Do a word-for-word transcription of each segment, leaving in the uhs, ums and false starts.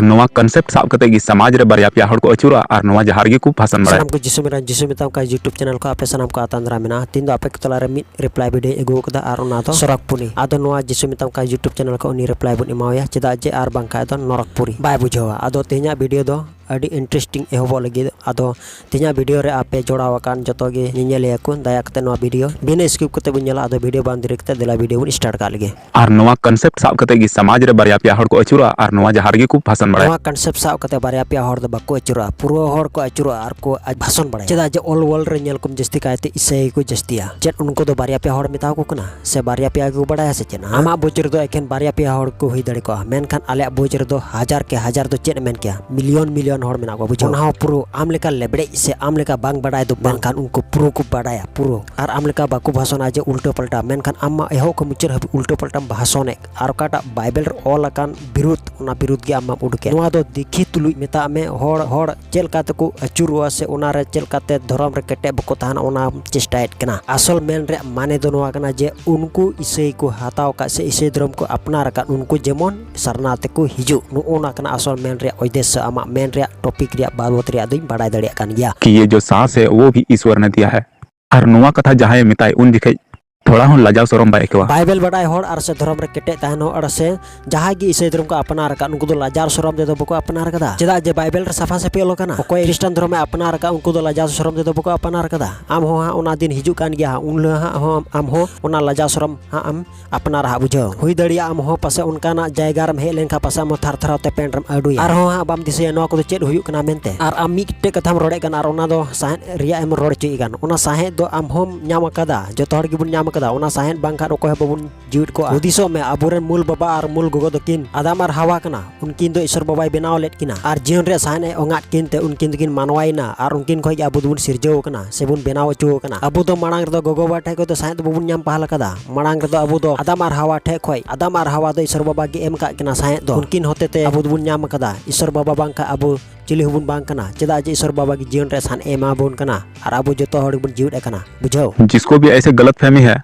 ᱱᱚᱣᱟ ᱠᱚᱱᱥᱮᱯᱴ ᱥᱟᱵ ᱠᱟᱛᱮ ᱜᱮ ᱥᱚᱢᱟᱡᱽ ᱨᱮ ᱵᱟᱨᱭᱟ ᱯᱮᱭᱟ ᱦᱚᱲ ᱠᱚ ᱟᱹᱪᱩᱨᱚᱜᱼᱟ ᱟᱨ ᱱᱚᱣᱟ ᱡᱟᱦᱟᱸ ᱨᱮᱜᱮ ᱠᱚ ᱵᱷᱟᱥᱚᱱ ᱵᱟᱲᱟᱭᱟ᱾ ᱥᱟᱱᱟᱢ ᱠᱚ ᱡᱤᱥᱩ ᱢᱮᱨᱟ ᱡᱤᱥᱩ ᱢᱮᱛᱟᱢ ᱠᱟᱱ YouTube ᱪᱮᱱᱮᱞ ᱠᱷᱚᱱ ᱟᱯᱮ ᱥᱟᱱᱟᱢ ᱠᱚ ᱟᱛᱟᱝ ᱫᱟᱨᱟᱢ ᱢᱮᱱᱟᱜᱼᱟ᱾ ᱛᱤᱦᱤᱧ ᱫᱚ ᱟᱯᱮ ᱠᱚ ᱛᱟᱞᱟᱨᱮ ᱢᱤᱫ ᱨᱤᱯᱞᱟᱭ ᱵᱷᱤᱰᱤᱭᱳᱧ ᱟᱹᱜᱩ ᱟᱠᱟᱫᱟ ᱟᱨ ᱚᱱᱟ ᱫᱚ ᱥᱚᱨᱚᱜᱽᱯᱩᱨᱤ᱾ ᱟᱫᱚ ᱱᱚᱣᱟ ᱡᱤᱥᱩ ᱢᱮᱛᱟᱢ ᱠᱟᱱ YouTube ᱪᱮᱱᱮᱞ ᱠᱷᱚᱱ ᱩᱱᱤ ᱨᱤᱯᱞᱟᱭ ᱵᱚᱱ ᱮᱢᱟᱣᱟᱭᱟ, ᱪᱮᱫᱟᱜ ᱡᱮ ᱟᱨ ᱵᱟᱝᱠᱷᱟᱡ ᱫᱚ ᱱᱚᱨᱚᱠᱯᱩᱨᱤ ᱵᱟᱭ ᱵᱩᱡᱷᱟᱹᱣᱟ᱾ ᱟᱫᱚ ᱛᱮᱦᱮᱧᱟᱜ ᱵᱷᱤᱰᱤᱭᱳ ᱫᱚ ᱟᱹᱰᱤ ᱤᱱᱴᱟᱨᱮᱥᱴᱤᱝ ᱮᱦᱚᱵᱚᱜ ᱞᱟᱹᱜᱤᱫ᱾ ᱟᱫᱚ ᱛᱮᱦᱮᱧᱟᱜ ᱵᱷᱤᱰᱤᱭᱳ ᱨᱮ ᱟᱯᱮ ᱡᱚᱲᱟᱣ ᱟᱠᱟᱱ ᱡᱚᱛᱚ ᱜᱮ ᱧᱮᱧᱮᱞᱤᱭᱟᱹ ᱠᱚ ᱫᱟᱭᱟ ᱠᱟᱛᱮ ᱱᱚᱣᱟ ᱵᱷᱤᱰᱤᱭᱳ ᱵᱤᱱᱟᱹ ᱥᱠᱤᱯ ᱠᱟᱛᱮ ᱵᱚᱱ ᱧᱮᱞᱟ᱾ ᱟᱫᱚ ᱵᱷᱤᱰᱤᱭᱳ ᱵᱟᱝ ᱫᱮᱨᱤ ᱠᱟᱛᱮ ᱫᱮᱞᱟ ᱵᱷᱤᱰᱤᱭᱳ ᱵᱚᱱ ᱥᱴᱟᱨᱴ ᱠᱟᱜ ᱞᱮᱜᱮ᱾ ᱟᱨ ᱱᱚᱣᱟ ᱠᱚᱱᱥᱮᱯᱴ ᱥᱟᱵ ᱠᱟᱛᱮ ᱜᱮ ᱥᱚᱢᱟᱡᱽ ᱨᱮ ᱵᱟᱨᱭᱟ ᱯᱮᱭᱟ ᱦᱚᱲ ᱠᱚ ᱟᱹᱪᱩᱨᱚᱜᱼᱟ ᱟᱨ ᱱᱚᱣᱟ ᱡᱟᱦᱟᱸ ᱨᱮᱜᱮ ᱠᱚ ᱵᱷᱟᱥᱚᱱ ᱵᱟᱲᱟᱭᱟ᱾ ᱱᱚᱣᱟ ᱠᱚᱱᱥᱮᱯᱴ ᱥᱟᱵ ᱠᱟᱛᱮ ᱵᱟᱨᱭᱟ ᱯᱮᱭᱟ ᱦᱚᱲ ᱫᱚ ᱵᱟᱠᱚ ᱟᱹᱪᱩᱨᱚᱜᱼᱟ, ᱯᱩᱨᱟᱹ ᱦᱚᱲ ᱠᱚ ᱟᱹᱪᱩᱨᱚᱜᱼᱟ ᱟᱨ ᱠᱚ ᱟᱡ ᱵᱷᱟᱥᱚᱱ ᱵᱟᱲᱟᱭᱟ᱾ ᱪᱮᱫᱟᱜ ᱡᱮ ᱚᱞ ᱣᱟᱨᱞᱰ ᱨᱮ ᱧᱮᱞ ᱠᱚᱢ ᱡᱟᱹᱥᱛᱤ ᱠᱟᱭᱛᱮ ᱤᱥᱟᱹᱭ ᱠᱚ ᱡᱟᱹᱥᱛᱤᱭᱟ᱾ ᱪᱮᱫ ᱩᱱᱠᱩ ᱫᱚ ᱵᱟᱨᱭᱟ ᱯᱮᱭᱟ ᱦᱚᱲ ᱢᱮᱛᱟ ᱠᱚ ᱠᱟᱱᱟ ᱥᱮ ᱵᱟᱨᱭᱟ ᱯᱮᱭᱟ ᱜᱮᱠᱚ ᱵᱟᱲᱟᱭᱟ ᱥᱮ ᱪᱮᱫ? ᱟᱢᱟᱜ ᱵᱩᱡᱽ ᱨᱮᱫᱚ ᱮᱠᱷᱮᱱ ᱵᱟᱨᱭᱟ ᱯᱮᱭᱟ ᱦᱚᱲ ᱠᱚ ᱦᱩᱭ ᱫᱟᱲᱮ ᱠᱚᱜᱼᱟ, ᱢᱮᱱᱠᱷᱟᱱ ᱟᱞᱮᱭᱟᱜ ᱵᱩᱡᱽ ᱨᱮᱫᱚ ᱦᱟᱡᱟᱨ ᱠᱮ ᱦᱟᱡᱟᱨ ᱫᱚ ᱪᱮᱫ ᱮᱢ ᱢᱮᱱ ᱠᱮᱭᱟ, ᱢᱤᱞᱤᱭᱚᱱ ᱢᱤᱞᱤᱭᱚᱱ ᱦᱚᱲ ᱢᱮᱱᱟᱜ ᱠᱚᱣᱟ, ᱵᱩᱡᱷᱟᱹᱣ᱾ ᱚᱱᱟ ᱦᱚᱸ ᱯᱩᱨᱟᱹ ᱟᱢ ᱞᱮᱠᱟ ᱞᱮᱵᱲᱮᱡ ᱥᱮ ᱟᱢ ᱞᱮᱠᱟ ᱵᱟᱝ ᱵᱟᱰᱟᱭ ᱫᱚ ᱵᱟᱝ, ᱢᱮᱱᱠᱷᱟᱱ ᱩᱱᱠᱩ ᱯᱩᱨᱟᱹ ᱠᱚ ᱵᱟᱰᱟᱭᱟ ᱯᱩᱨᱟᱹ᱾ ᱟᱨ ᱟᱢ ᱞᱮᱠᱟ ᱵᱟᱠᱚ ᱵᱷᱟᱥᱚᱱᱟ ᱡᱮ ᱩᱞᱴᱟᱹ ᱯᱟᱞᱴᱟ, ᱢᱮᱱᱠᱷᱟᱱ ᱟᱢ ᱢᱟ ᱮᱦᱚᱵ ᱠᱷᱚᱱ ᱢᱩᱪᱟᱹᱫ ᱦᱟᱹᱵᱤᱡ ᱩᱞᱴᱟᱹ ᱯᱟᱞᱴᱟᱢ ᱵᱷᱟᱥᱚᱱᱮᱫ᱾ ᱟᱨ ᱚᱠᱟᱴᱟᱜ ᱵᱟᱭᱵᱮᱞ ᱨᱮ ᱚᱞ ᱟᱠᱟᱱ ᱵᱤᱨᱩᱫᱷ, ᱚᱱᱟ ᱵᱤᱨᱩᱫᱷ ᱜᱮ ᱟᱢ ᱢᱟᱢ ᱩᱰᱩᱠᱮᱫ᱾ ᱱᱚᱣᱟ ᱫᱚ ᱫᱤᱠᱷᱤ ᱛᱩᱞᱩᱡ ᱢᱮᱛᱟᱜ ᱢᱮ, ᱦᱚᱲ, ᱦᱚᱲ ᱪᱮᱫ ᱞᱮᱠᱟ ᱛᱮᱠᱚ ᱟᱹᱪᱩᱨᱚᱜᱼᱟ ᱥᱮ ᱚᱱᱟ ᱨᱮ ᱪᱮᱫ ᱞᱮᱠᱟᱛᱮ ᱫᱷᱚᱨᱚᱢ ᱨᱮ ᱠᱮᱴᱮᱡ ᱵᱟᱠᱚ ᱛᱟᱦᱮᱱᱟ, ᱚᱱᱟᱢ ᱪᱮᱥᱴᱟᱭᱮᱫ ᱠᱟᱱᱟ᱾ ᱟᱥᱚᱞ ᱢᱮᱱ ᱨᱮᱭᱟᱜ ᱢᱟᱱᱮ ᱫᱚ ᱱᱚᱣᱟ ᱠᱟᱱᱟ ᱡᱮ ᱩᱱᱠᱩ ᱤᱥᱟᱹᱭ ᱠᱚ ᱦᱟᱛᱟᱣ ᱟᱠᱟᱫ ᱥᱮ ᱤᱥᱟᱹᱭ ᱫᱷᱚᱨᱚᱢ ᱠᱚ ᱟᱯᱱᱟᱨ ᱟᱠᱟᱫ, ᱩᱱᱠᱩ ᱡᱮᱢᱚᱱ ᱥᱟᱨᱱᱟ ᱛᱮᱠᱚ ᱦᱤᱡᱩᱜ᱾ ᱱᱚᱜᱼᱚ ᱱᱟ ᱠᱟᱱᱟ ᱟᱥᱚᱞ ᱢᱮᱱ ᱨᱮᱭᱟᱜ ᱩᱫᱽᱫᱮᱥᱥᱚ᱾ ᱟᱢᱟᱜ ᱢᱮᱱ ᱨᱮᱭᱟᱜ ᱴᱚᱯᱤᱠ ᱨᱮᱭᱟᱜ ᱵᱟᱵᱚᱛ ᱨᱮᱭᱟᱜ ᱫᱚᱧ ᱵᱟᱲᱟᱭ ᱫᱟᱲᱮᱭᱟᱜ ᱠᱟᱱ ᱜᱮᱭᱟ᱾ कि ये जो सांस है वो भी ईश्वर ने दिया है। ᱟᱨ ᱱᱚᱣᱟ ᱠᱟᱛᱷᱟ ᱡᱟᱦᱟᱸᱭᱮ ᱢᱮᱛᱟᱭ ᱩᱱ ᱡᱚᱠᱷᱮᱡ ᱛᱷᱚᱲᱟ ᱦᱚᱸ ᱞᱟᱡᱟᱣ ᱥᱚᱨᱚᱢ ᱵᱟᱭ ᱟᱹᱭᱠᱟᱹᱣᱟ᱾ ᱵᱟᱭᱵᱮᱞ ᱵᱟᱰᱟᱭ ᱦᱚᱲ ᱟᱨ ᱥᱮ ᱫᱷᱚᱨᱚᱢ ᱨᱮ ᱠᱮᱴᱮᱡ ᱛᱟᱦᱮᱱ ᱦᱚᱲ ᱟᱨ ᱥᱮ ᱡᱟᱦᱟᱸᱭ ᱜᱮ ᱤᱥᱟᱹᱭ ᱫᱷᱚᱨᱚᱢ ᱠᱚ ᱟᱯᱱᱟᱨ ᱟᱠᱟᱫ, ᱩᱱᱠᱩ ᱫᱚ ᱞᱟᱡᱟᱣ ᱥᱚᱨᱚᱢ ᱛᱮᱫᱚ ᱵᱟᱠᱚ ᱟᱯᱱᱟᱨ ᱟᱠᱟᱫᱟ᱾ ᱪᱮᱫᱟᱜ ᱡᱮ ᱵᱟᱭᱵᱮᱞ ᱨᱮ ᱥᱟᱯᱷᱟ ᱥᱟᱹᱯᱷᱤ ᱚᱞ ᱟᱠᱟᱱᱟ, ᱚᱠᱚᱭ ᱠᱷᱨᱤᱥᱴᱟᱱ ᱫᱷᱚᱨᱚᱢᱮ ᱟᱯᱱᱟᱨ ᱟᱠᱟᱫ, ᱩᱱᱠᱩ ᱫᱚ ᱞᱟᱡᱟᱣ ᱥᱚᱨᱚᱢ ᱛᱮᱫᱚ ᱵᱟᱠᱚ ᱟᱯᱱᱟᱨ ᱟᱠᱟᱫᱟ᱾ ᱟᱢ ᱦᱚᱸ ᱦᱟᱸᱜ ᱚᱱᱟ ᱫᱤᱱ ᱦᱤᱡᱩᱜ ᱠᱟᱱ ᱜᱮᱭᱟ ᱦᱟᱸᱜ, ᱩᱱ ᱦᱤᱞᱳᱜ ᱦᱟᱸᱜ ᱦᱚᱸ ᱟᱢ ᱦᱚᱸ ᱚᱱᱟ ᱞᱟᱡᱟᱣ ᱥᱚᱨᱚᱢ ᱦᱟᱸᱜ ᱮᱢ ᱟᱯᱱᱟᱨᱟ ᱦᱟᱸᱜ, ᱵᱩᱡᱷᱟᱹᱣ᱾ ᱦᱩᱭ ᱫᱟᱲᱮᱭᱟᱜᱼᱟ ᱟᱢ ᱦᱚᱸ ᱯᱟᱥᱮ ᱚᱱᱠᱟᱱᱟᱜ ᱡᱟᱭᱜᱟ ᱨᱮᱢ ᱦᱮᱡ ᱞᱮᱱᱠᱷᱟᱱ ᱯᱟᱥᱮ ᱟᱢ ᱦᱚᱸ ᱛᱷᱟᱨ ᱛᱷᱟᱨᱟᱣ ᱛᱮ ᱯᱮᱱᱴ ᱨᱮᱢ ᱟᱹᱰᱩᱭᱟ᱾ ᱟᱨᱦᱚᱸ ᱦᱟᱸᱜ ᱵᱟᱢ ᱫᱤᱥᱟᱹᱭᱟ ᱱᱚᱣᱟ ᱠᱚᱫᱚ ᱪᱮᱫ ᱦᱩᱭᱩᱜ ᱠᱟᱱᱟ ᱢᱮᱱᱛᱮ᱾ ᱟᱨ ᱟᱢ ᱢᱤᱫᱴᱮᱡ ᱠᱟᱛᱷᱟᱢ ᱨᱚᱲᱮᱫ ᱠᱟᱱᱟ ᱟᱨ ᱚᱱᱟ ᱫᱚ ᱥᱟᱦᱮᱸᱫ ᱨᱮᱭᱟᱜ ᱮᱢ ᱨᱚᱲ ᱦᱚᱪᱚᱭᱮᱫ ᱠᱟᱱ᱾ ᱚᱱᱟ ᱥᱟᱦᱮᱸᱫ ᱫᱚ ᱟᱢ ᱦᱚᱸᱢ ᱧᱟᱢ ᱟᱠᱟᱫᱟ, ᱡᱚᱛᱚ ᱦᱚᱲ ᱜᱮᱵᱚᱱ ᱧᱟᱢ ᱟᱠᱟᱫᱟ᱾ ᱚᱱᱟ ᱥᱟᱦᱮᱸᱫ ᱵᱟᱝᱠᱷᱟᱱ ᱚᱠᱚᱭ ᱦᱚᱸ ᱵᱟᱵᱚᱱ ᱡᱤᱣᱮᱫ ᱠᱚᱜᱼᱟ᱾ ᱦᱩᱫᱤᱥᱚᱜ ᱢᱮ, ᱟᱵᱚᱨᱮᱱ ᱢᱩᱞ ᱵᱟᱵᱟ ᱟᱨ ᱢᱩᱞ ᱜᱚᱜᱚ ᱫᱚᱠᱤᱱ ᱟᱫᱟᱢ ᱟᱨ ᱦᱟᱣᱟ ᱠᱟᱱᱟ᱾ ᱩᱱᱠᱤᱱ ᱫᱚ ᱤᱥᱚᱨ ᱵᱟᱵᱟᱭ ᱵᱮᱱᱟᱣ ᱞᱮᱫ ᱠᱤᱱᱟ ᱟᱨ ᱡᱤᱭᱚᱱ ᱨᱮᱭᱟᱜ ᱥᱟᱦᱮᱸᱫ ᱮ ᱚᱝᱟᱫ ᱠᱤᱱ ᱛᱮ ᱩᱱᱠᱤᱱ ᱫᱚᱠᱤᱱ ᱢᱟᱱᱣᱟᱭᱮᱱᱟ ᱟᱨ ᱩᱱᱠᱤᱱ ᱠᱷᱚᱱ ᱜᱮ ᱟᱵᱚ ᱫᱚᱵᱚᱱ ᱥᱤᱨᱡᱟᱹᱣ ᱟᱠᱟᱱᱟ ᱥᱮᱵᱚᱱ ᱵᱮᱱᱟᱣ ᱦᱚᱪᱚ ᱟᱠᱟᱱᱟ᱾ ᱟᱵᱚ ᱫᱚ ᱢᱟᱲᱟᱝ ᱨᱮᱫᱚ ᱜᱚᱜᱚ ᱵᱟᱵᱟ ᱴᱷᱮᱱ ᱠᱷᱚᱱ ᱫᱚ ᱥᱟᱦᱮᱸᱫ ᱫᱚ ᱵᱟᱵᱚᱱ ᱧᱟᱢ ᱯᱟᱦᱟ ᱟᱠᱟᱫᱟ᱾ ᱢᱟᱲᱟᱝ ᱨᱮᱫᱚ ᱟᱵᱚ ᱫᱚ ᱟᱫᱟᱢ ᱟᱨ ᱦᱟᱣᱟ ᱴᱷᱮᱱ ᱠᱷᱚᱱ, ᱟᱫᱟᱢ ᱟᱨ ᱦᱟᱣᱟ ᱫᱚ ᱤᱥᱚᱨ ᱵᱟᱵᱟ ᱜᱮ ᱮᱢ ᱟᱠᱟᱫ ᱠᱤᱱᱟ ᱥᱟᱦᱮᱸᱫ ᱫᱚ᱾ ᱩᱱᱠᱤᱱ ᱦᱚᱛᱮ ᱛᱮ ᱟᱵᱚ ᱫᱚᱵᱚᱱ ᱧᱟᱢ ᱟᱠᱟᱫᱟ᱾ ᱤᱥᱚᱨ ᱵᱟᱵᱟ ᱵᱟᱝᱠᱷᱟᱱ ᱟᱵᱚ ᱪᱤᱞᱤ ᱦᱚᱸᱵᱚᱱ ᱵᱟᱝ ᱠᱟᱱᱟ᱾ ᱪᱮᱫᱟᱜ ᱡᱮ ᱤᱥᱚᱨ ᱵᱟᱵᱟ ᱜᱮ ᱡᱤᱭᱚᱱ ᱨᱮ ᱥᱟᱦᱮᱸᱫ ᱮ ᱮᱢᱟ ᱵᱚᱱ ᱠᱟᱱᱟ ᱟᱨ ᱟᱵᱚ ᱡᱚᱛᱚ ᱦᱚᱲ ᱜᱮᱵᱚᱱ ᱡᱤᱣᱮᱫ ᱟᱠᱟᱱᱟ, ᱵᱩᱡᱷᱟᱹᱣ᱾ जिसको भी ऐसे गलतफहमी है,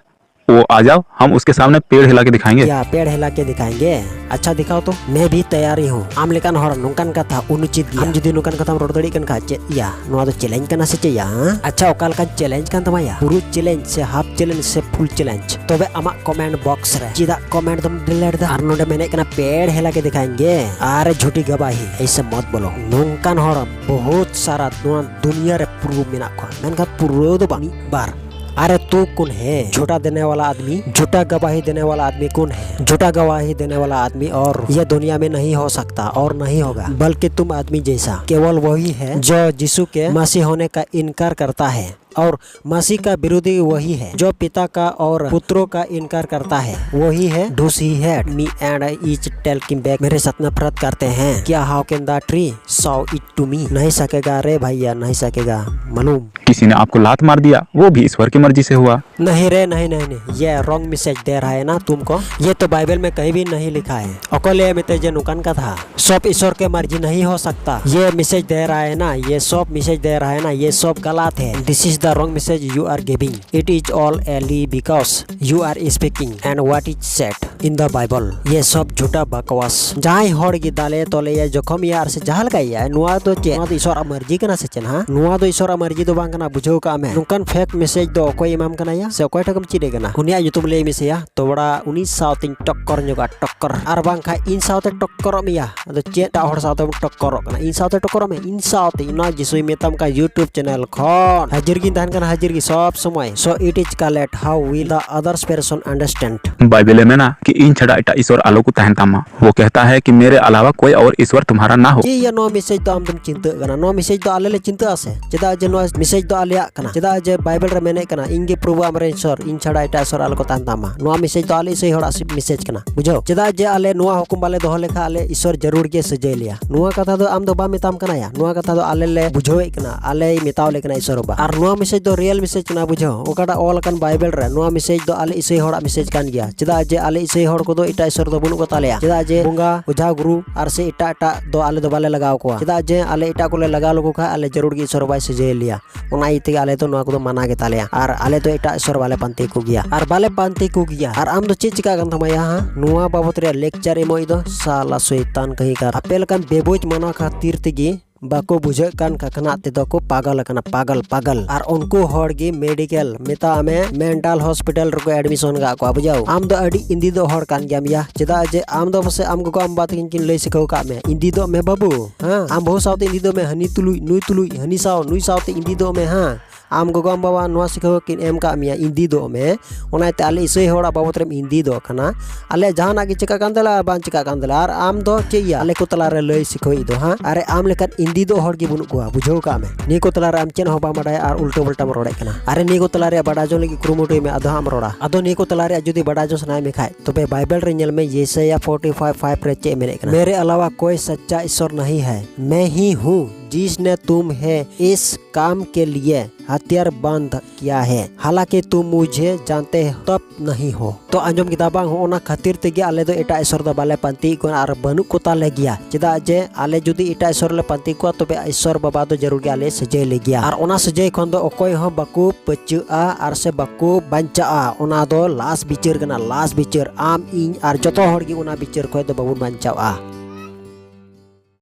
वो आ जाओ, हम उसके सामने पेड़ हिला के दिखाएंगे। क्या पेड़ हिला के दिखाएंगे? अच्छा दिखाओ तो। मैं भी तैयार ही हूँ। ᱟᱢ ᱞᱮᱠᱟᱱ ᱦᱚᱲ ᱱᱚᱝᱠᱟᱱ ᱠᱟᱛᱷᱟ ᱚᱱᱩᱪᱤᱛ ᱜᱮᱭᱟ᱾ ᱟᱢ ᱡᱩᱫᱤ ᱱᱚᱝᱠᱟᱱ ᱠᱟᱛᱷᱟᱢ ᱨᱚᱲ ᱫᱟᱲᱮᱭᱟᱜ ᱠᱟᱱ ᱠᱷᱟᱡ, ᱪᱮᱫ ᱭᱟ, ᱱᱚᱣᱟ ᱫᱚ challenge ᱠᱟᱱᱟ ᱥᱮ ᱪᱮᱫ ᱭᱟ? ᱟᱪᱪᱷᱟ, ᱚᱠᱟ ᱞᱮᱠᱟᱱ challenge ᱠᱟᱱ ᱛᱟᱢᱟ ᱭᱟ? ᱯᱩᱨᱟᱹ challenge ᱥᱮ half challenge ᱥᱮ full challenge? ᱛᱚᱵᱮ ᱟᱢᱟᱜ comment box ᱨᱮ ᱪᱮᱫᱟᱜ comment ᱫᱚᱢ delete ᱫᱟ? ᱟᱨ ᱱᱚᱰᱮ ᱢᱮᱱᱮᱫ ᱠᱟᱱᱟ ᱯᱮᱲ ᱦᱮᱞᱟ ᱠᱮ ᱫᱤᱠᱷᱟᱭᱮᱸᱜᱮ᱾ ᱟᱨ ᱡᱷᱩᱴᱤ ᱜᱟᱵᱟᱦᱤ, ᱮᱭᱥᱮ ᱢᱚᱛ ᱵᱚᱞᱚ᱾ ᱱᱚᱝᱠᱟᱱ ᱦᱚᱲ ᱵᱚᱦᱩᱛ ᱥᱟᱨᱟ ᱱᱚᱣᱟ ᱫᱩᱱᱤᱭᱟᱹ ᱨᱮ ᱯᱩᱨᱟᱹ ᱢᱮᱱᱟᱜ ᱠᱚᱣᱟ, ᱢᱮᱱᱠᱷᱟᱱ ᱯᱩᱨᱟᱹ ᱫᱚ ᱵᱟᱝ, ᱢᱤᱫ ᱵᱟᱨ᱾ अरे तू कौन है? झूठा देने वाला आदमी, झूठा गवाही देने वाला आदमी कौन है? झूठा गवाही देने वाला आदमी और ये दुनिया में नहीं हो सकता और नहीं होगा, बल्कि तुम आदमी जैसा केवल वही है जो यीशु के मसीह होने का इनकार करता है। और मसीह का विरोधी वही है जो पिता का और पुत्रों का इनकार करता है। वही है डूसी head me and is talking back, मेरे साथ नफरत करते हैं। क्या how can the tree so it to me? नहीं सकेगा रे भैया, नहीं सकेगा। मालूम? किसी ने आपको लात मार दिया, वो भी ईश्वर की मर्जी से हुआ। नहीं रे, नहीं, नहीं, नहीं, ये रॉन्ग मैसेज दे रहा है ना तुमको। ये तो बाइबल में कहीं भी नहीं लिखा है। ᱚᱠᱚᱭ ᱞᱟᱹᱭ ᱢᱮᱛᱮ ᱡᱮ ᱱᱚᱝᱠᱟᱱ ᱠᱟᱛᱷᱟ? सब ईश्वर के मर्जी नहीं हो सकता। ये मैसेज दे रहा है ना, ये सब मैसेज दे रहा है ना, ये सब गलत है। This is the wrong message you are giving। It is all a lie because you are speaking and what is said in the Bible। ये सब झूठा बकवास। ᱡᱟᱦᱟᱸᱭ ᱦᱚᱲ ᱜᱮ ᱫᱟᱞᱮ ᱛᱚᱞᱮᱭᱟ, ᱡᱚᱠᱷᱚᱢᱮᱭᱟ ᱟᱨ ᱥᱮ ᱡᱟᱦᱟᱸ ᱞᱮᱠᱟᱭᱮᱭᱟ, ᱱᱚᱣᱟ ᱫᱚ ᱪᱮᱫ? ᱱᱚᱣᱟ ᱫᱚ ᱤᱥᱚᱨᱟᱜ ᱢᱟᱹᱨᱡᱤ ᱠᱟᱱᱟ ᱥᱮ ᱪᱮᱫ? ᱦᱟᱸ, ᱱᱚᱣᱟ ᱫᱚ ᱤᱥᱚᱨᱟᱜ ᱢᱟᱹᱨᱡᱤ ᱫᱚ ᱵᱟᱝ ᱠᱟᱱᱟ, ᱵᱩᱡᱷᱟᱹᱣ ᱠᱟᱜ ᱢᱮ᱾ ᱱᱚᱝᱠᱟᱱ fake message ᱫᱚ ᱚᱠᱚᱭ ᱮᱢᱟᱢ ᱠᱟᱱᱟ ᱭᱟ? ᱥᱮ ᱚᱠᱚᱭ ᱴᱷᱮᱱ ᱠᱷᱚᱱ ᱪᱮᱫ ᱮ ᱠᱟᱱᱟ? ᱩᱱᱤᱭᱟᱜ ᱧᱩᱛᱩᱢ ᱞᱟᱹᱭ ᱢᱮᱥᱮᱭᱟ, ᱛᱚᱵᱲᱟ ᱩᱱᱤ ᱥᱟᱶᱛᱮᱧ ᱴᱚᱠᱠᱚᱨ ᱧᱚᱜᱟ, ᱴᱚᱠᱠᱚᱨ᱾ ᱟᱨ ᱵᱟᱝᱠᱷᱟᱡ ᱤᱧ ᱥᱟᱶᱛᱮ ᱴᱚᱠᱠᱚᱨᱚᱜ ᱢᱮᱭᱟ᱾ ᱟᱫᱚ ᱪᱮᱫ ᱮᱴᱟᱜ ᱦᱚᱲ ᱥᱟᱶᱛᱮᱢ ᱴᱚᱠᱠᱚᱨᱚᱜ ᱠᱟᱱᱟ? ᱤᱧ ᱥᱟᱶᱛᱮ ᱴᱚᱠᱠᱚᱨᱚᱜ ᱢᱮ, ᱤᱧ ᱥᱟᱶᱛᱮ, ᱚᱱᱟ ᱡᱤᱥᱩᱭ ᱢᱮᱛᱟᱢ ᱠᱟᱱ YouTube channel ᱠᱷᱚᱱ᱾ ᱦᱟᱹᱡᱤᱨ ᱜᱤᱧ ᱛᱟᱦᱮᱱ ᱠᱟᱱᱟ, ᱦᱟᱹᱡᱤᱨ ᱜᱮ ᱥᱚᱵ ᱥᱚᱢᱚᱭ᱾ So it is called how will the others person understand? Bible में ना कि इन छड़ा इटा ईश्वर आलो को तहन तामा। वो कहता है कि मेरे अलावा कोई और ईश्वर तुम्हारा ना हो। ᱪᱮᱫ ᱭᱟ ᱱᱚᱣᱟ ᱢᱮᱥᱮᱡᱽ ᱫᱚ ᱟᱢ ᱫᱚᱢ ᱪᱤᱱᱛᱟᱹᱜ ᱠᱟᱱᱟ? ᱱᱚᱣᱟ ᱢᱮᱥᱮᱡᱽ ᱫᱚ ᱟᱞᱮ ᱞᱮ ᱪᱤᱱᱛᱟᱹᱜᱼᱟ ᱥᱮ? ᱪᱮᱫᱟᱜ ᱡᱮ ᱱᱚᱣᱟ ᱢᱮᱥᱮᱡᱽ ᱫᱚ ᱟᱞᱮᱭᱟᱜ ᱠᱟᱱᱟ? ᱪᱮᱫᱟᱜ ᱡᱮ ᱵᱟᱭᱵᱮᱞ ᱨᱮ ᱢᱮᱱᱮᱫ ᱠᱟᱱᱟ, "ᱤᱧ ᱜᱮ ᱯᱨᱚᱵᱷᱩ ᱟᱢᱨᱮᱱ ᱤᱥᱚᱨ, ᱤᱧ ᱪᱷᱟᱰᱟ ᱮᱴᱟᱜ ᱤᱥᱚᱨ ᱟᱞᱚ ᱠᱚ ᱛᱟᱦᱮᱱ ᱛᱟᱢᱟ᱾" ᱱᱚᱣᱟ ᱢᱮᱥᱮᱡᱽ ᱫᱚ ᱟᱞᱮ ᱤᱥᱟᱹᱭ ᱦᱚᱲᱟᱜ ᱥᱤ-, ᱢᱮᱥᱮᱡᱽ ᱠᱟᱱᱟ, ᱵᱩᱡᱷᱟᱹᱣ? ᱪᱮᱫᱟᱜ ᱡᱮ ᱟᱞᱮ ᱱᱚᱣᱟ ᱦᱩᱠᱩᱢ ᱵᱟᱞᱮ ᱫᱚᱦᱚ ᱞᱮᱠᱷᱟᱱ ᱟᱞᱮ ᱤᱥᱚᱨ ᱡᱟᱹᱨᱩᱲ ᱜᱮ ᱥᱟᱹᱡᱟᱹᱭ ᱞᱮᱭᱟ᱾ ᱱᱚᱣᱟ ᱠᱟᱛᱷᱟ ᱫᱚ ᱟᱢ ᱫᱚ ᱵᱟᱢ ᱢᱮᱛᱟᱢ ᱠᱟᱱᱟ ᱭᱟ, ᱱᱚᱣᱟ ᱠᱟᱛᱷᱟ ᱫᱚ ᱟᱞᱮ ᱞᱮ ᱵᱩᱡᱷᱟᱹᱣᱮᱫ ᱠᱟᱱᱟ, ᱟᱞᱮᱭ ᱢᱮᱛᱟᱣ ᱞᱮ ᱠᱟᱱᱟ ᱤᱥᱚᱨ ᱵᱟᱵᱟ᱾ ᱟᱨ ᱱᱚᱣᱟ ᱢᱮᱥᱮᱡᱽ ᱫᱚ ᱨᱤᱭᱮᱞ ᱢᱮᱥᱮᱡᱽ ᱠᱟᱱᱟ, ᱵᱩᱡᱷᱟᱹᱣ, ᱚᱠᱟᱴᱟᱜ ᱚᱞ ᱟᱠᱟᱱ ᱵᱟᱭᱵᱮᱞ ᱨᱮ, ᱱᱚᱣᱟ ᱢᱮᱥᱮᱡᱽ ᱫᱚ ᱟᱞᱮ ᱤᱥᱟᱹᱭ ᱦᱚᱲᱟᱜ ᱢᱮᱥᱮᱡᱽ ᱠᱟᱱ ᱜᱮᱭᱟ᱾ ᱪᱮᱫᱟᱜ ᱡᱮ ᱟᱞᱮ ᱤᱥᱟᱹᱭ ᱦᱚᱲ ᱠᱚᱫᱚ ᱮᱴᱟᱜ ᱤᱥᱚᱨ ᱫᱚ ᱵᱟᱹᱱᱩᱜ ᱠᱚ ᱛᱟᱞᱮᱭᱟ, ᱪᱮᱫᱟᱜ ᱡᱮ ᱵᱚᱸᱜᱟ, ᱚᱡᱷᱟ, ᱜᱩᱨᱩ ᱟᱨ ᱥᱮ ᱮᱴᱟᱜ ᱮᱴᱟᱜ ᱫᱚ ᱟᱞᱮ ᱫᱚ ᱵᱟᱞᱮ ᱞᱟᱜᱟᱣ ᱠᱚᱣᱟ, ᱪᱮᱫᱟᱜ ᱡᱮ ᱟᱞᱮ ᱮᱴᱟᱜ ᱠᱚᱞᱮ ᱞᱟᱜᱟᱣ ᱞᱮᱠᱚ ᱠᱷᱟᱱ ᱟᱞᱮ ᱡᱟᱹᱨᱩᱲ ᱜᱮ ᱤᱥᱚᱨ ᱵᱟᱵᱟᱭ ᱥᱟᱹᱡᱟᱹᱭ ᱞᱮᱭᱟ᱾ ᱚᱱᱟ ᱤᱭᱟᱹ ᱛᱮᱜᱮ ᱟᱞᱮ ᱫᱚ ᱱᱚᱣᱟ ᱠᱚᱫᱚ ᱢᱟᱱᱟ ᱜᱮᱛᱟᱞᱮᱭᱟ᱾ ᱟᱨ ᱟᱞᱮ ᱫᱚ ᱮᱴᱟᱜ ᱤᱥᱚᱨ ᱵᱟᱞᱮ ᱯᱟᱱᱛᱮ ᱠᱚ ᱜᱮᱭᱟ᱾ ᱟᱨ ᱵᱟᱞᱮ ᱯᱟᱱᱛᱮ ᱠᱚ ᱜᱮᱭᱟ᱾ ᱟᱨ ᱟᱢ ᱫᱚ ᱪᱮᱫ ᱪᱤᱠᱟᱹᱜ ᱠᱟᱱ ᱛᱟᱢᱟ ᱭᱟ, ᱦᱟ? ᱱᱚᱣᱟ ᱵᱟᱵᱚᱛ ᱨᱮᱭᱟᱜ ᱞᱮᱠᱪᱟᱨ ᱮᱢᱚᱜ ᱫᱚ ᱥᱟᱞᱟ ᱥᱚᱭᱛᱟᱱ ᱠᱟᱹᱦᱤ ᱠᱟᱨ᱾ ᱟᱯᱮ ᱞᱮᱠᱟᱱ ᱵᱮᱵᱩᱡᱽ ᱢᱟᱱᱟ ᱠᱷᱟᱹᱛᱤᱨ ᱛᱮᱜᱮ ᱵᱟᱠᱚ ᱵᱩᱡᱷᱟᱹᱜ ᱠᱟᱱ ᱠᱷᱟᱠᱷᱱᱟᱜ ᱛᱮᱫᱚ ᱠᱚ ᱯᱟᱜᱚᱞ ᱟᱠᱟᱱᱟ, ᱯᱟᱜᱚᱞ, ᱯᱟᱜᱚᱞ᱾ ᱟᱨ ᱩᱱᱠᱩ ᱦᱚᱲ ᱜᱮ ᱢᱮᱰᱤᱠᱮᱞ, ᱢᱮᱛᱟᱜ ᱢᱮ, ᱢᱮᱱᱴᱟᱞ ᱦᱚᱥᱯᱤᱴᱟᱞ ᱨᱮᱠᱚ ᱮᱰᱢᱤᱥᱚᱱ ᱟᱠᱟᱫ ᱠᱚᱣᱟ, ᱵᱩᱡᱷᱟᱹᱣ᱾ ᱟᱢ ᱫᱚ ᱟᱹᱰᱤ ᱤᱱᱫᱤᱫᱚᱜ ᱦᱚᱲ ᱠᱟᱱ ᱜᱮᱭᱟᱢ ᱭᱟ, ᱪᱮᱫᱟᱜ ᱡᱮ ᱟᱢ ᱫᱚ ᱯᱟᱥᱮ ᱟᱢ ᱜᱚᱜᱚ ᱟᱢ ᱵᱟᱵᱟ ᱛᱟᱹᱠᱤᱱ ᱠᱤᱱ ᱞᱟᱹᱭ ᱥᱤᱠᱷᱟᱹᱣ ᱟᱠᱟᱫ ᱢᱮ, ᱤᱱᱫᱤᱫᱚᱜ ᱢᱮ ᱵᱟᱹᱵᱩ, ᱦᱮᱸ? ᱟᱢ ᱵᱟᱹᱦᱩ ᱥᱟᱶᱛᱮ ᱤᱱᱫᱤᱫᱚᱜ ᱢᱮ, ᱦᱟᱹᱱᱤ ᱛᱩᱞᱩᱡ, ᱱᱩᱭ ᱛᱩᱞᱩᱡ, ᱦᱟᱹᱱᱤ ᱥᱟᱶ, ᱱᱩᱭ ᱥᱟᱶᱛᱮ ᱤᱱᱫᱤᱫᱚᱜ ᱢᱮ, ᱦᱮᱸ? ᱟᱢ ᱜᱚᱜᱚ ᱟᱢ ᱵᱟᱵᱟ ᱱᱚᱣᱟ ᱥᱤᱠᱷᱟᱹᱣ ᱠᱤᱱ ᱮᱢ ᱠᱟᱜ ᱢᱮᱭᱟ, ᱤᱱᱫᱤᱫᱚᱜ ᱢᱮ, ᱚᱱᱟᱛᱮ ᱟᱞᱮ ᱤᱥᱟᱹᱭ ᱦᱚᱲᱟᱜ ᱵᱟᱵᱚᱛ ᱨᱮᱢ ᱤᱱᱫᱤᱫᱚᱜ ᱠᱟᱱᱟ᱾ ᱟᱞᱮ ᱡᱟᱦᱟᱱᱟᱜ ᱜᱮ ᱪᱤᱠᱟᱹᱜ ᱠᱟᱱ ᱛᱟᱞᱮᱭᱟ ᱟᱨ ᱵᱟᱝ ᱪᱤᱠᱟᱹᱜ ᱠᱟᱱ ᱛᱟᱞᱮᱭᱟ, ᱟᱨ ᱟᱢ ᱫᱚ ᱪᱮᱫ ᱭᱟ ᱟᱞᱮ ᱠᱚ ᱛᱟᱞᱟᱨᱮ ᱞᱟᱹᱭ ᱥᱤᱠᱷᱟᱹᱣᱤᱡ ᱫᱚ, ᱦᱟᱸ? ᱟᱨᱮ, ᱟᱢ ᱞᱮᱠᱟᱱ ᱤᱱᱫᱤᱫᱚᱜ ᱦᱚᱲ ᱜᱮ ᱵᱟᱹᱱᱩᱜ ᱠᱚᱣᱟ, ᱵᱩᱡᱷᱟᱹᱣ ᱠᱟᱜ ᱢᱮ᱾ ᱱᱤᱭᱟᱹ ᱠᱚ ᱛᱟᱞᱟᱨᱮ ᱟᱢ ᱪᱮᱫ ᱦᱚᱸ ᱵᱟᱢ ᱵᱟᱰᱟᱭᱟ ᱟᱨ ᱩᱞᱴᱟᱹ ᱯᱩᱞᱴᱟᱢ ᱨᱚᱲᱮᱫ ᱠᱟᱱᱟ᱾ ᱟᱨᱮ, ᱱᱤᱭᱟᱹ ᱠᱚ ᱛᱟᱞᱟᱨᱮ ᱵᱟᱰᱟᱭ ᱡᱚᱝ ᱞᱟᱹᱜᱤᱫ ᱠᱩᱨᱩᱢᱩᱴᱩᱭ ᱢᱮ, ᱟᱫᱚ ᱦᱟᱸᱜ ᱮᱢ ᱨᱚᱲᱟ᱾ ᱟᱫᱚ ᱱᱤᱭᱟᱹ ᱠᱚ ᱛᱟᱞᱟᱨᱮ ᱡᱩᱫᱤ ᱵᱟᱰᱟᱭ ᱡᱚᱝ ᱥᱟᱱᱟᱭᱮᱫ ᱢᱮ ᱠᱷᱟᱡ, ᱛᱚᱵᱮ ᱵᱟᱭᱵᱮᱞ ᱨᱮ ᱧᱮᱞ ᱢᱮ, ᱭᱮᱥᱟᱭᱟ ᱯᱷᱳᱨᱴᱤ ᱯᱷᱟᱭᱤᱵᱷ ᱯᱷᱟᱭᱤᱵᱷ ᱨᱮ ᱪᱮᱫ ᱮ ᱢᱮᱱᱮᱫ ᱠᱟᱱᱟ? मेरे अलावा कोई सच्चा ईश्वर नहीं है, मैं ही हूँ जिसने तुम्हें इस काम के लिए हथियारबंद किया है, हालांकि तुम मुझे जानते हो तब नहीं हो। ᱛᱚ ᱟᱸᱡᱚᱢ ᱠᱮᱫᱟ ᱵᱟᱝ, ᱦᱚᱸᱜᱼᱚ ᱱᱟ ᱠᱷᱟᱹᱛᱤᱨ ᱛᱮᱜᱮ ᱟᱞᱮ ᱫᱚ ᱮᱴᱟᱜ ᱤᱥᱚᱨ ᱫᱚ ᱵᱟᱞᱮ ᱯᱟᱱᱛᱮᱭᱮᱫ ᱠᱚᱣᱟ ᱟᱨ ᱵᱟᱹᱱᱩᱜ ᱠᱚ ᱛᱟᱞᱮ ᱜᱮᱭᱟ᱾ ᱪᱮᱫᱟᱜ ᱡᱮ ᱟᱞᱮ ᱡᱩᱫᱤ ᱮᱴᱟᱜ ᱤᱥᱚᱨ ᱞᱮ ᱯᱟᱱᱛᱮ ᱠᱚᱣᱟ, ᱛᱚᱵᱮ ᱤᱥᱚᱨ ᱵᱟᱵᱟ ᱫᱚ ᱡᱟᱹᱨᱩᱲ ᱜᱮ ᱟᱞᱮ ᱥᱟᱹᱡᱟᱹᱭ ᱞᱮ ᱜᱮᱭᱟ᱾ ᱟᱨ ᱚᱱᱟ ᱥᱟᱹᱡᱟᱹᱭ ᱠᱷᱚᱱ ᱫᱚ ᱚᱠᱚᱭ ᱦᱚᱸ ᱵᱟᱠᱚ ᱵᱟᱹᱪᱟᱹᱜᱼᱟ ᱟᱨ ᱥᱮ ᱵᱟᱠᱚ ᱵᱟᱧᱪᱟᱜᱼᱟ᱾ ᱚᱱᱟ ᱫᱚ ᱞᱟᱥ ᱵᱤᱪᱟᱹᱨ ᱠᱟᱱᱟ, ᱞᱟᱥ ᱵᱤᱪᱟᱹᱨ᱾ ᱟᱢ, ᱤᱧ ᱟᱨ ᱡᱚᱛᱚ ᱦᱚᱲ ᱜᱮ ᱚᱱᱟ ᱵᱤᱪᱟᱹᱨ ᱠᱷᱚᱱ ᱫᱚ ᱵᱟᱵᱚᱱ ᱵᱟᱧᱪᱟᱜᱼᱟ᱾